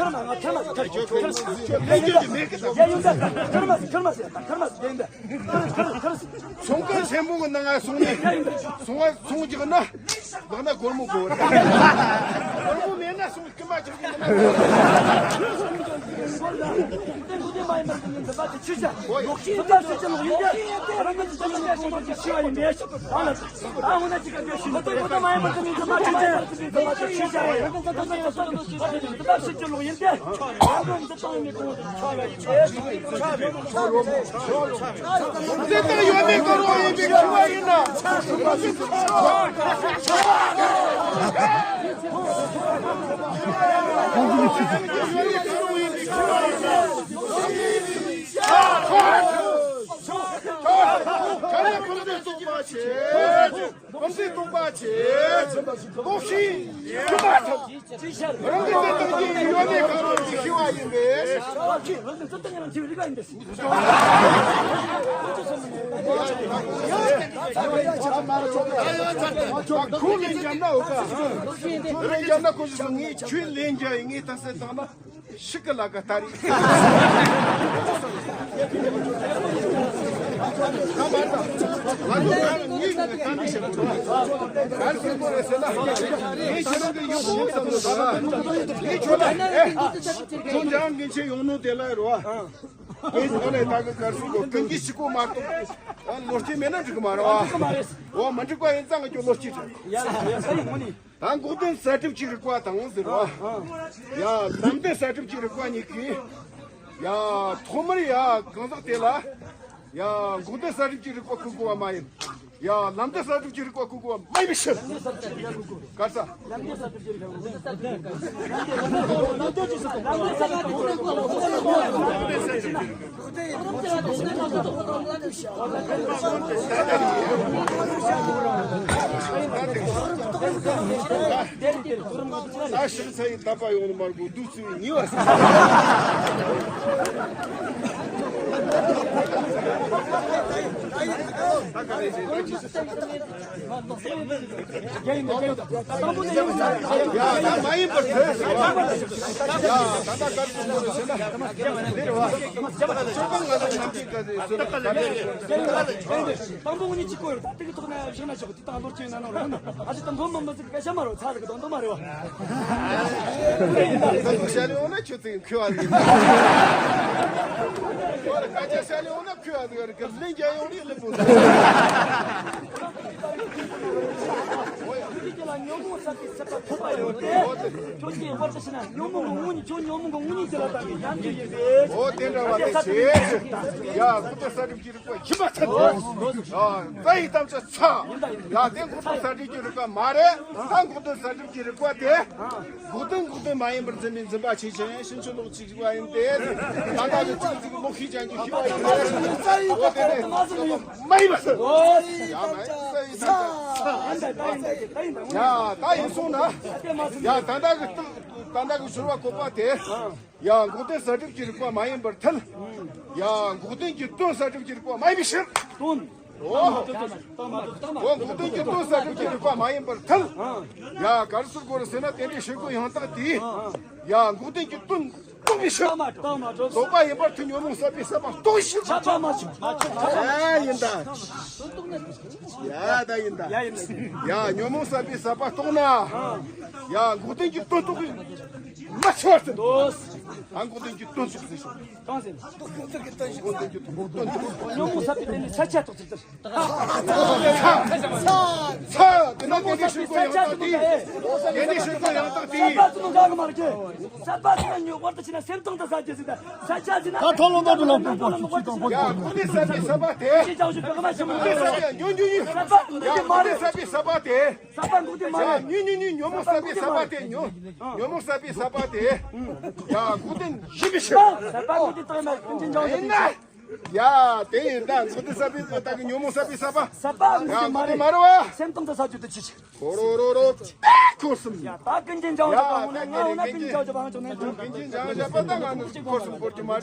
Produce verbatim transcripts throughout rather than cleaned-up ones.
ཁར་མ་ང་ཁར་མ་ཁར་ཁར་ཁར་ཡ་ཡོང་ད་ཁར་མ་ཁར་མ་ཁར་མ་ཁར་མ་ཡོང་ད། ཚོང་ཁང་ཆེན་པོ་གི་ནང་ང་སོང་ནས་ཚོང་ང་ཚོང་རྒྱག་ན་ལག་ན་སྒོར་མོ་དགོས། སྒོར་མོ་མེད་ན་སོང་རྐུན་མ་རྒྱག་གི་ཡིན་ན། འདི་ལྟར་ཡོད་མེད་ཀྱི་རོགས་ཡིན་པའི་ཁྱི་བ་ཡིན་ན། ཆེ། སྐུ་ཚེ་སྟོང་པ་ཆེ། སྟོབས་ཤིག་ཡོད་པ་ཐོབ། རང་གི་བདེན་དོན་གྱི་ཡོད་མེད་གང་རུང་གི་ཤེས་པ་ཡིན་པས། ཁུངས་ལེན་རྒྱབ་ན་འོ་ཀ། ཁུངས་ལེན་རྒྱབ་ན་ཁོ་ཚོ་ངས་ཁྱོད་ལེན་རྒྱབ་ཡིན། ངས་ད་གསལ་བཏང་ན། ཤི་ཀི་ལ་ཀ་ཏ་རི། ང་ཚོ་གང་ཉིད་ཀྱི་གཏམ་བཤད་དགོས། ག་རེ་ཟེར་དགོས་རེད་ཟེར་ན། ངས་ཁྱེད་རང་གི་ཡོང་ཞིག་བསམ་ནོ་ད། ངས་ཁྱོད་ལ་ཨེ། ཁྱོད་འཇང་མཁན་ཆེན་ཡོང་ནོ་དེ་ལ་རེད་བ། ངས་ཁྱོད་ལ་ད་གི་ག་རེ་ཟེར་དགོས། ཀུན་གྱིས་ཤིག་གོ་མ་གཏོགས། ཨ་ལོ་སྐྱེས་མེད་ན་འགྲིག་གི་མ་རེད་བ། འོ་མ་འགྲིག་པ་ཡིན་ཙང་ང་ཁྱོད་ལོ་སྐྱེས་དྲན། ད་འགོག་བདེན་གསལ་སྒྲུབ་ཀྱི་རིགས་པ་དང་ཟེར་བ། ཡ་ལམ་བདེན་གསལ་སྒྲུབ་ཀྱི་རིགས་པ་གཉིས་ཀྱིས། ཡ་ཐོག་མར་ཡ་གང་ཟག་དེ་ལ། ཡ་འགོག་བདེན་གསལ་སྒྲུབ་ཀྱི་རིགས་པ་བཀོད་དགོས་པ་མ་ཡིན། ཡ་ལམ་བདེན་གསལ་སྒྲུབ་ཀྱི་རིགས་པ་བཀོད་དགོས་པ་མ་ཡིན་པའི་ཕྱིར། ག་རེ་ཟེར། ད་ཤིང་ཚ་ཡི་དད་པ་ཡོང་ནི་མར་གོ་བདུད་རྩི་ཉེ་བ་ཟེར། ཡ་ད་མ་ཡིན་པར་ཐལ་ཟེར་བ། ཡ་ད་ལྟ་གར་སོང་དགོས་ཟེར་ན། འདི་རེད་བ། ཅོ་ཀང་ང་ཚོ་ནམ་རྒྱུན་ག་ཟེར་ཟེར་ན་ག་ལེར། དང་པོ་ངོ་ཉིད་གཅིག་གོ་ཡོད། ད་དེ་གི་ཐོག་ན་བཞག་ན་ཆོག་གི། དེ་དང་ལོར་ཅན་ན་ནོ་རང་ཨ་ཅེ་དང་པོ་མ་མ་ཟིག་སྐད་ཆ་མ་རོ་ཚ་ཟིག་དང་དོ་མ་རེད་བ། ད་དུང་བཤད་ལེ་འོང་ན་ཁྱོད་ཚོས་མཁས་པ་ཟིག་ཁྱོད་ལ་སྐད་ཆ་བཤད་ལེ་འོང་ན་མཁས་པ་ཟིག་རེད་གི། ལན་རྒྱག་ཡོང་རེད་ལེ་པོ་ཟིག་ཁྱོད་ཀྱིས་ལ་ཉོན་མོངས་ཟད་པའི་སྲིད་པ་ཐོབ་པ་ཡོད་དེ། ཁྱོད་ཀྱིས་བར་དུ་ཕྱིན་ན་ཉོན་མོངས་ཀྱི་ངོ་བོ་ཉིད། ཁྱོད་ཉོན་མོངས་ཀྱི་ངོ་བོ་ཉིད་ཀྱི་ལ་བརྟེན་ནས་ཉམས་རྒྱུ་ཡིན་ཏེ། འོ་དེ་འདྲ་བ་དེ་བྱེད། ཡ་འགོག་བདེན་གསལ་སྒྲུབ་ཀྱི་རིགས་པ་ཡིན་པ་ཚད། ཨ་རྩ་ཡི་དམ་ཆ་ཚ། ཡ་དེ་འགོག་བདེན་གསལ་སྒྲུབ་ཀྱི་རིགས་པ་མ་རེད། ད་འགོག་བདེན་གསལ་སྒྲུབ་ཀྱི་རིགས་པ་དེ། འགོག་བདེན་འགོག་བདེན་མ་ཡིན་པར་འཛིན་པའི་འཛིན་པ་ཆོས་ཅན། ཕྱིན་ཅི་ལོག་ཅིག་པ་ཡིན་ཏེ། ད་ལྟ་གི་ཅིག་ཅིག་ལོག་ཤེས་ཅན་གྱི་ཤེས་པ་ཡིན་ཏེ། འོ་དེ་ནས་མ་ཡིན་པ་ཟེར། ཡ་མ་ཡིན་ས་ཡིན་ད། ཡ་ད་ཡིན་སོང་ན། ཡ་ད་ལྟ་གི་ད་ལྟ་གི་ཟུར་བ་བཀོད་པ་དེ། ཡ་འགོག་བདེན་གསལ་སྒྲུབ་ཀྱི་རིགས་པ་མ་ཡིན་པར་ཐལ། ཡ་འགོག་བདེན་གྱི་དོན་གསལ་སྒྲུབ་ཀྱི་རིགས་པ་མ་ཡིན་པའི་ཕྱིར། དོན། འོ། འོ་འགོག་བདེན་གྱི་དོན་གསལ་སྒྲུབ་ཀྱི་རིགས་པ་མ་ཡིན་པར་ཐལ། ཡ་ག་རེ་ཟེར་དགོས་རེད་ཟེར་ན། དེ་འདྲའི་ཤེས་དགོས་ཡང་དག་དེས། ཡ་འགོག་བདེན་གྱི་དོན་རྟོགས་པའི་ཕྱིར། རྟོགས་པ་ཡིན་པར་ཐལ། ཉོན་མོངས་ཟད་པའི་ཟད་པ་རྟོགས་ཕྱིར། ཨ་ཡིན་ད། ཡ་ད་ཡིན་ད། ཡ་ཉོན་མོངས་ཟད་པའི་ཟད་པ་རྟོགས་ན། ཡ་འགོག་བདེན་གྱི་དོན་རྟོགས་པའི་མ་ཆོག་ཟེར། ད་འགོག་བདེན་གྱི་དོན་རྟོགས་ཟེར། གང་ཟེར་ན། ཉོན་མོངས་ཟད་པའི་དོན་ནི་ས་ཆ་རྟོགས་ཚུལ་ལྟར། ཚ། དེ་ནས་དེ་ནས་ཤེས་དགོས་ཡང་དག་དེ། དེ་ནས་ཤེས་དགོས་ཡང་དག་དེ། ཟད་པ་ཟེར་ན་འགག་གི་མ་རེད་ཀྱི། ཟད་པ་ཟེར་ན་ཉོན་བར་དུ་ཕྱིན་ན་སེམས་གཏིང་དུ་ཟད་ཀྱི་ཟེར། ད་ས་ཆ་ཟེར་ན། ད་ཐོག་ལོ་ནོར་དུ་ལོག་པའི་བར་དུ་ཕྱིན་དང་པོ། ཡ་འགོག་བདེན་ཟད་པའི་ཟད་པ་དེ། ཅི་ཅང་ཞིག་གི་མ་ཤེས་མི་འགོག་བདེན་ཟད་པའི་ཉོན་ཉོན་ཉོན། ཟད་པ་འགོག་བདེན་མ་རེད། ཟད་པའི་ཟད་པ་དེ། ཟད་པ་འགོག་བདེན་མ་རེད། ཡ་ཉོན་ཉོན་ཉོན། ཉོན་མོངས་ཟད་པའི་ཟད་པ་དེ་ཉོན། ཉོན་མོངས་ཟད་པའི་ཟད་པ་དེ། ཡ་འགོག་བདེན་ཡིན་པའི་ཕྱིར། ཟད་པ་འགོག་བདེན་དག་མ་ཀུན་གྱི་འབྱུང་བ་ཡིན་ན། ཡ་དེ་ཡིན་ད། འགོག་བདེན་ཟད་པའི་ད་གི་ཉོན་མོངས་ཟད་པའི་ཟད་པ། ཟད་པ་འགོག་བདེན་མ་རེད། ཡ་འགོག་བདེན་མ་རེད་བ། སེམས་གཏིང་དུ་ཟད་རྒྱུ་དེ་ཅི་ཞིག་ཁོ་རོ་རོ་རོ། འཁོར་གསུམ། ཡ་ད་ཀུན་གྱི་འབྱུང་བ་ཞེས་པ་ངོ་ནས་ང་འོ་ན་ཀུན་གྱི་འབྱུང་བ་ཞེས་པ་ང་ཚོ་ནས། ཀུན་གྱི་འབྱུང་བ་ཞེས་པ་ད་ང་ནི་འཁོར་གསུམ་སྐོར་གྱི་མ་འདྲ།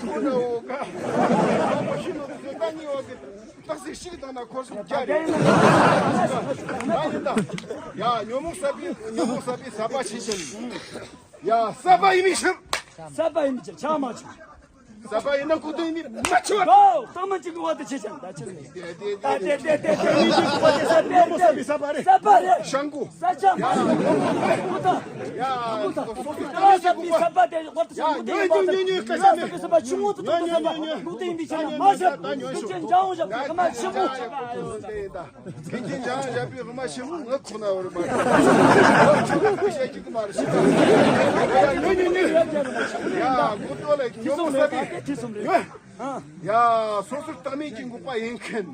ཁོ་ན་འོ་ཀ་ཁོ་ཤི་ནོ་དེ་ད་ནི་འོ་གི་རྟགས་ཤིག་ཞིག་དང་ན་འཁོར་གསུམ་བརྒྱ་རེད། ད་ཡིན་ད། ཡ་ཉོན་མོངས་ཟད་པའི་ཉོན་མོངས་ཟད་པའི་ཟད་པ་ཆེ་ཆེ་ནི། ཡ་ཟད་པ་ཡིན་མི་ཕྱིར། ཟད་པ་ཡིན་མི་ཕྱིར་ཆགས་མ་ཆོག་ཟད་པ་ཡིན་ན་ཀུན་ཏུ་ཡིན་མི་མ་ཆོག །ཨོ། ཏོག་མ་གཅིག་གི་འོག་ཏུ་ཆེ་ཆེན་ད་ཆེ་ནི། ད་དེ་དེ་དེ་དེ་མི་གཅིག་གི་འོག་ཏུ་ཟད་པ་རེད། ཟད་པ་རེད། ཤང་ཀུ། ས་ཆ་མ་ཀུ་ཏ། ཡ་ཀུ་ཏ། ད་ཟད་པའི་ཟད་པ་དེ་འོག་ཏུ་ཆེ་ཀུན་ཏུ་ཡིན་པ་ཉོན་ཉོན་ཉོན། ཀུན་ཏུ་ཡིན་པའི་ཟད་པ་ཆུང་ངུ་ཏུ་ཏོག་ཏུ་ཟད་པ་ཀུན་ཏུ་ཡིན་པའི་ཆ་ན་མ་ཟད། ཀུན་གྱི་འབྱུང་བ་ཞེས་པ་ངོ་མ་ཆེན་པོ། ཀུན་གྱི་འབྱུང་བ་ཞེས་པའི་ངོ་མ་ཆེན་པོ་ངོ་ཁོ་ན་བར་མ། ཆོག་པ་བཤད་ཀྱི་མ་རེད། ཡ་ཉོན་ཉོན་ཉོན། ཡ་མགོ་ཏོ་ལ་ཉོན་མོངས་ཟད་པའི་ཉོན། ཡ་སོ་སོར་བརྟགས་མིན་གྱི་འགོག་པ་ཡིན་མཁན།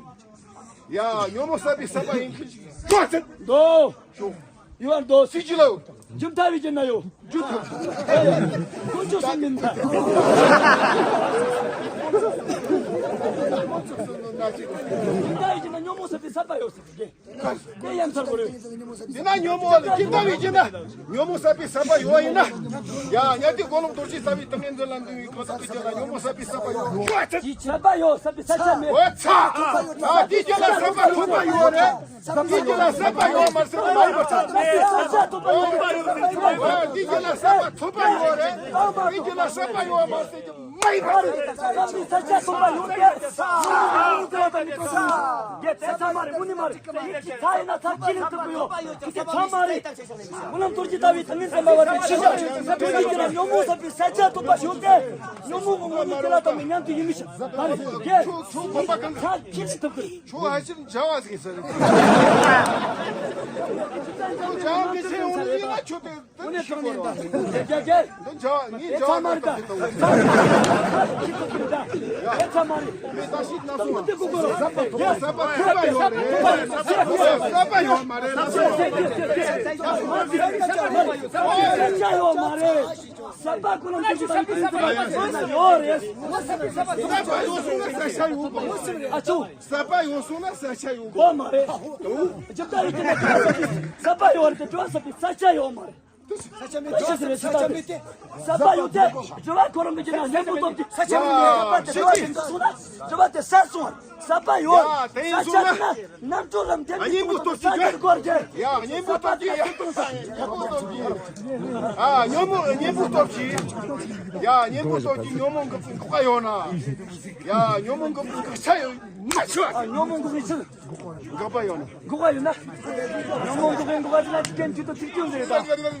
ཡ་ཉོན་མོངས་ཟད་པའི་ཟད་པ་ཡིན་མཁན་ཞིག་ཡོད་ཚད། འདུག་ཤོག་ཡོད་འདུག་སྲིད་ཇུས་ལ་ཡོད། རྒྱུ་མཐའ་བའི་རྒྱུ་ན་ཡོད། རྒྱུ་མཐའ། ཀུན་སྤྱོད་སུ་མིན་མཐའ། ཡིན་ན་ཉོན་མོངས་ཟད་པའི་ཟད་པ་ཡོད་ཟེར་གི། དེ་ཡང་ཚར་དགོས་རེད། དེ་ན་ཉོན་མོངས་ལ་ཅི་ལྟ་བུའི་ཅི་ན་ཉོན་མོངས་ཟད་པའི་ཟད་པ་ཡོད་ཡིན་ན། ཡ་ཉ་ཏི་གོ་ལོམ་རྡོ་རྗེ་རྩ་བའི་ཏིང་ངེ་འཛིན་ལ་འདུས་པའི་གོ་ས་ཀི་ཅི་ན་ཉོན་མོངས་ཟད་པའི་ཟད་པ་ཡོད། ཡོད་ཚ། ཟད་པ་ཡོད་ཟད་པའི་ས་ཆ་མེད། འོ་ཚ། ཨ་དེ་ཅི་ལ་ཟད་པ་ཐོབ་པ་ཡོད་རེད། དེ་ཅི་ལ་ཟད་པ་ཡོད་མ་ཟེར་གི་མ་ཡིན་པ་ཚ། ཟད་པའི་ས་ཆ་ཐོབ་པ་ཡོད་རེད། ཨ་དེ་ཅི་ལ་ཟད་པ་ཐོབ་པ་ཡོད་རེད། དེ་ཅི་ལ་ཟད་པ་ཡོད་མ་ཟེར་གི་མ་ཡིན་པ་ཚ། ཟད་པའི་ས་ཆ་ཐོབ་པ་ཡོད་དེ། རྒྱལ་ཚད་མ་རེད། དངོས་གནས་མ་རེད། ཚ་ཡིན་ན་ཚ་ཅི་ལས་ཐུབ་ཀྱི་ཡོད། ཁྱི་ཚ་མ་རེད། ཀོ་ལོམ་རྡོ་རྗེ་ལྟ་བུའི་ཏིང་ངེ་འཛིན་པ་བ་རེད། ཁྱི་ཚ་ཀོ་ལོམ་རྡོ་རྗེ་ལ་ཉོན་མོངས་ཟད་པའི་ས་ཆ་ཐོབ་པ་ཞིག་ཡོད་དེ། ཉོན་མོངས་ཀྱི་ངོ་བོ་ཉིད་དེ་ལ་ལྟོས་ནས་མཉམ་དུ་ཡིན་མི་ཤེས་པ་རེད། ཁྱི་ཚ་ཅི་ལས་ཐུབ་ཀྱི་རེད། ཁྱོད་ཧ་ཅང་བྱ་བ་ཟིག་ཟེར། ཁྱོད་བྱ་བ་མི་ཤེས་འོང་ཡིན་ན་ཁྱོད་དེ། དངོས་གནས་དྲང་གནས་དང་། རྒྱ་རྒྱ། འདི་བྱ་བ་ངས་བྱ་བ་ལ་བརྟག་པའི་ལྟ་བ། དེ་ཚང་མ་རེད། མི་བརྟག་ཞིབ་གནང་སོང་། ཟད་པ་ཐོབ་པ་ཡོད་རེད། ཟད་པ་ཡོད་མ་རེད། ཟད་པ་ཡོད་མ་རེད། ཟད་པ་ཡོད་མ་རེད། ཟད་པ་ཀོ་ལོམ་རྡོ་རྗེ་ལྟ་བུའི་ཏིང་ངེ་འཛིན་པ་ཡོད་རེད། ཟད་པ་ཡོད་སོང་ན་ཟད་ཆ་ཡོད་པ། ཨ་ཆུ། ཟད་པ་ཡོད་སོང་ན་ཟད་ཆ་ཡོད་པ། ཡོད་མ་རེད། འཇིག་རྟེན་ཡོད་དེ་ན་ཟད་པ་ཡོད་རེད་དེ་དྲི་བ་ཟད་པའི་ས་ཆ་ཡོད་མ་རེད། ས་ཆ་མེད་དེ། ས་ཆ་མེད་དེ། ཟད་པ་ཡོད་དེ། དྲི་བ་ཁོ་རང་གི་རྒྱུད་ན་གཉེན་པོ་སྟོབས་ཀྱིས་ས་ཆ་མེད་དེ། དྲི་བ་དེ་འདུག་སོང་ན་དྲི་བ་དེ་ཟད་སོང་བ། ཟད་པ་ཡོད། ཡ་དེ་ཡིན་སོང་ན། ས་ཆ་ན་རྣམ་གྲོལ་ལམ་དེ་གཉེན་པོ་སྟོབས་ཀྱིས་ས་ཆ་སྐོར་དེ། ཡ་གཉེན་པོ་སྟོབས་ཀྱིས་ཡ། གཉེན་པོ་སྟོབས་ཀྱིས། ཨ་ཉོན་མོངས་གཉེན་པོ་སྟོབས་ཀྱིས། ཡ་གཉེན་པོ་སྟོབས་ཀྱིས་ཉོན་མོངས་གི་འགོག་པ་ཡོད་ན། ཡ་ཉོན་མོངས་གི་འགོག་ཆ་ཡོད་མ་ཆོད། ཨ་ཉོན་མོངས་འགོག་གི་ཆེད། འགོག་པ་ཡོད་ན། འགོག་པ་ཡོད་ན། ཉོན་མོངས་འགོག་པའི་འགོག་པ་དེ་ལ་ཅི་ཀན་ཅི་ཏོ་ཅིག་ཅུང་ཟེར་ད། ད་ནི་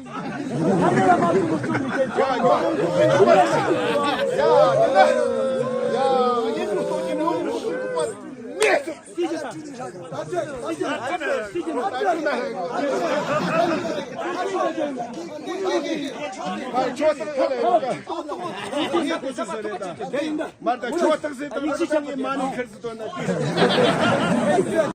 ཡ་མ་ཐུག་གོ་ཅུང་ཟེར་ཏེ། ཡ་ཉོན་མོངས་འགོག་པའི་འགོག་པ་ཡ་ཡ་ཡ་ཉོན་མོངས་འགོག་པའི་འགོག་པ་མེད། སྲིད་ཀྱི་ས། སྲིད་ཀྱི་ས། སྲིད་ཀྱི་ས། མར་ད་ཆོས་ཐག་ཟེར་དང་ཆོས་ཀྱི་མ་ཎི་ཁིར་ཟེར་དོན་ན།